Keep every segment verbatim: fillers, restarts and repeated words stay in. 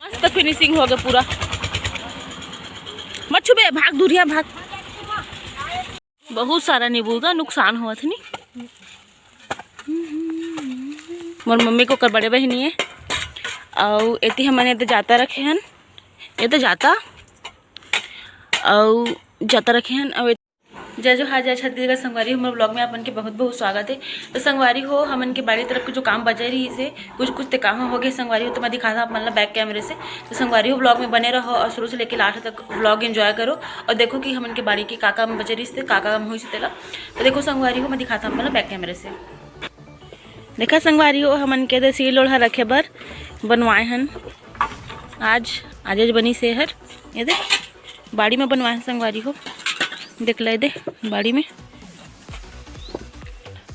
मस्त finishing हो गया पूरा। मत छुबे, भाग दूरिया भाग। बहुत सारा नींबू का नुकसान होवत हे नी। मोर मम्मी के ओकर बड़े बहिनी हे। अउ एती हमन एदे जाता रखे हन, एदे जाता, अउ जाता रखे हन, अउ जय जोहार, जय छत्तीसगढ़। संगवारी हो, मोर vlog में आप मन के बहुत बहुत स्वागत हे। तो संगवारी हो, हमन के बाड़ी तरफ के जो काम बचे रहिस हे, कुछ कुछ ते काम हो गए संगवारी हो, तो मैं दिखाता आप मन ला back camera से। तो संगवारी हो, vlog में बने रहो और शुरू से लेके last तक vlog enjoy करो और देखो कि हमन के बाड़ी के का काम बचे रहिस हे, का काम होइस हे तेला। तो देखो संगवारी हो, मैं दिखाता आप मन ला back camera से। देखा संगवारी हो, हमन के एदे सील लोढ़ा रखे बर बनवाए हन। आज, आज, आज बनिस हे हर, एदे बाड़ी में बनवाए हन संगवारी हो। देख ले एदे बाड़ी में,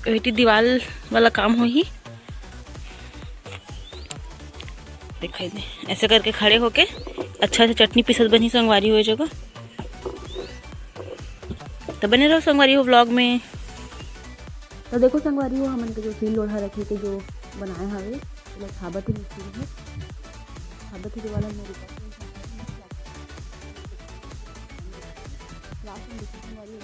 एती दीवाल वाला काम होही। देखा एदे, ऐसे करके खड़े होके अच्छा से चटनी पीसत बनही संगवारी हो ए जगह। तो बने रहो संगवारी हो vlog में। तो देखो संगवारी हो, हमन के जो सील लोढ़ा रखे के जो बनाए हवे, ओला छाबत हे मिस्त्री हे, छाबत हे दीवाल में। Last में देखो संगवारी हो,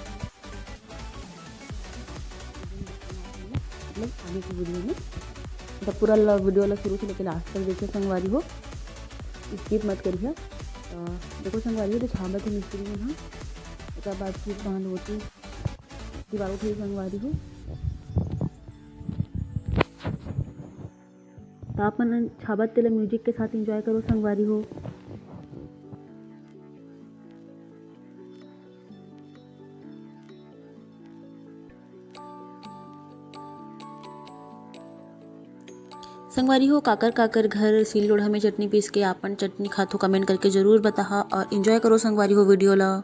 मतलब आगे की video में, मतलब पूरा ल-, video ला शुरू से लेके last तक देखिए संगवारी हो, skip मत करिए। तो देखो संगवारी हो, तो छाबत हे मिस्त्री मन ह, ओकर बाद फिर बांध होती दीवार उठे संगवारी हो। तो आप मन छाबत तेला music के साथ enjoy करो संगवारी हो। संगवारी हो, काकर काकर घर सील लोढ़ा में चटनी पीस के आपन चटनी खाथो, comment करके जरूर बताहा और enjoy करो संगवारी हो video ला।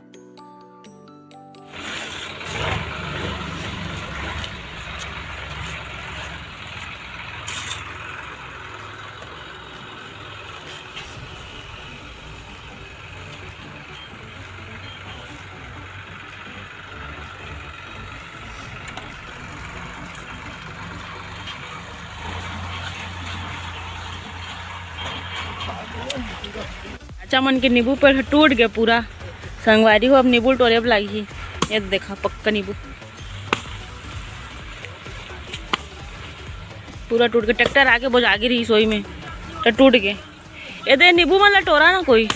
चाचा मन के नींबू पेड़ ह टूट गया पूरा। संगवारी हो, अब नींबू टोरे बर लागही। ये देखा, पक्का नींबू पूरा टूट के, ट्रैक्टर आके बोझा गे रही सोई में, तो टूट गए। एदे नींबू मन ला टोरा ना कोई,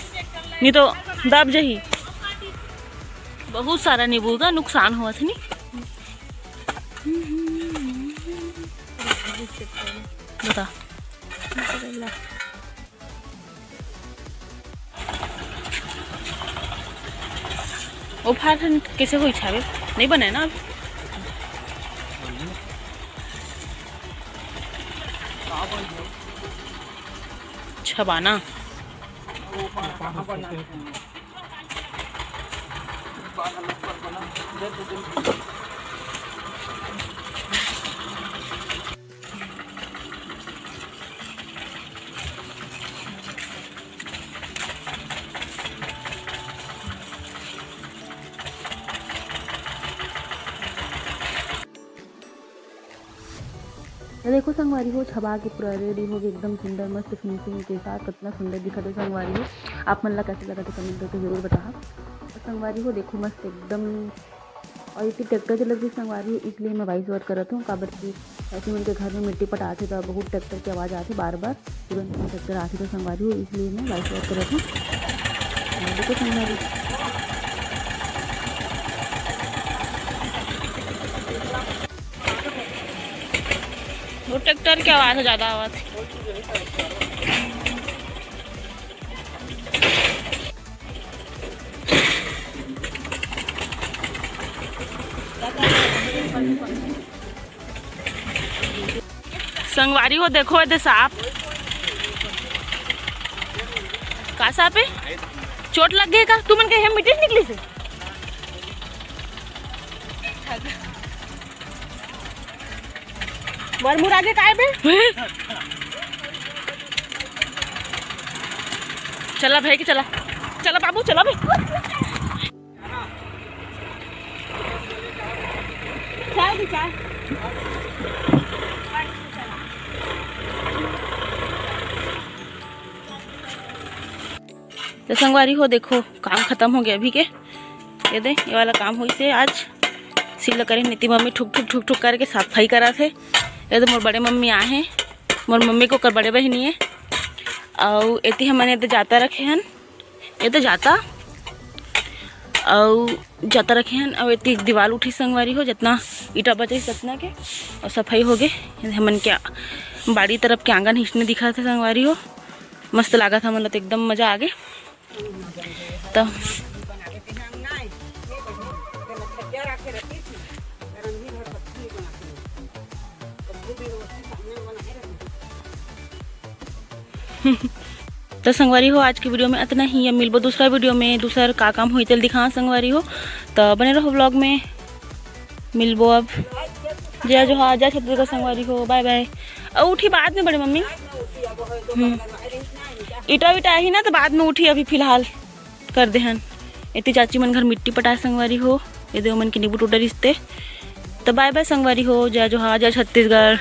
नहीं तो दब जही। बहुत सारा नींबू का नुकसान होवत हे नी। बता। ओ फार कइसे होई छाबे? नहीं बने ना अभी। छबाना। तो देखो संगवारी हो, छबा के पूरा ready हो गए, एकदम सुंदर मस्त finishing के साथ। कितना सुंदर दिखत हे संगवारी हो। आप मन ला कैसे लगत हे comment करके जरूर बताहा। तो संगवारी हो, देखो मस्त एकदम, और इतनी ट्रैक्टर चलत हे संगवारी हो, इसलिए मैं voice over करत हूँ, काबर कि ऐसे मन के घर में मिट्टी पटाथे तो बहुत ट्रैक्टर की आवाज़ आथे बार बार, तुरंत ट्रैक्टर आथे तो संगवारी हो, इसलिए मैं voice over करत हूँ। और देखो संगवारी, वो ट्रैक्टर की आवाज़ ज़्यादा आवाज़। संगवारी हो, देखो एदे सांप। का सांप हे? चोट लग गए का? तुमन के हेम मिट्टी निकली से? बर मुर आगे काय बे? चला भाई के चला, चला बाबू, चला बे। चाय दी, चाय। तो संगवारी हो, देखो, काम खतम हो गया अभी के। ये दे, ये वाला काम होइस हे आज। सिल करे नीति मम्मी ठुक ठुक ठुक ठुक करके सफाई करत हे। ये दे, मोर बड़े मम्मी आए हे, मोर मम्मी के ओकर बड़े बहिनी हे। अउ एती हमन ये दे जाता रखे हन, ये दे जाता, अउ जाता रखे हन, अउ एती दीवाल उठी संगवारी हो, जतना ईटा बचे ततना के, अउ सफाई हो गे। हमन के बाड़ी तरफ के आंगन हिसने दिखत हे संगवारी हो, मस्त लागत हे हमन ला, तो एकदम मजा आ गे। तो तो संगवारी हो, आज के वीडियो में अतना ही। अब मिलबो दूसरा वीडियो में, दूसर का काम होई तेल दिखा संगवारी हो। तो बने रहो व्लॉग में, मिलबो अब। जय जोहार, जय छत्तीसगढ़ संगवारी हो, बाय बाय। अउ उठी बाद में बड़े मम्मी। हम्म। ईटा वीटा आही ना तो बाद में उठी, अभी फिलहाल कर दे हन। एती चाची मन घर मिट्टी पटाए संगवारी हो, ये दे ओमन के नींबू टूटा रिश्ते। तो बाय बाय संगवारी हो, जय जोहार, जय छत्तीसगढ़।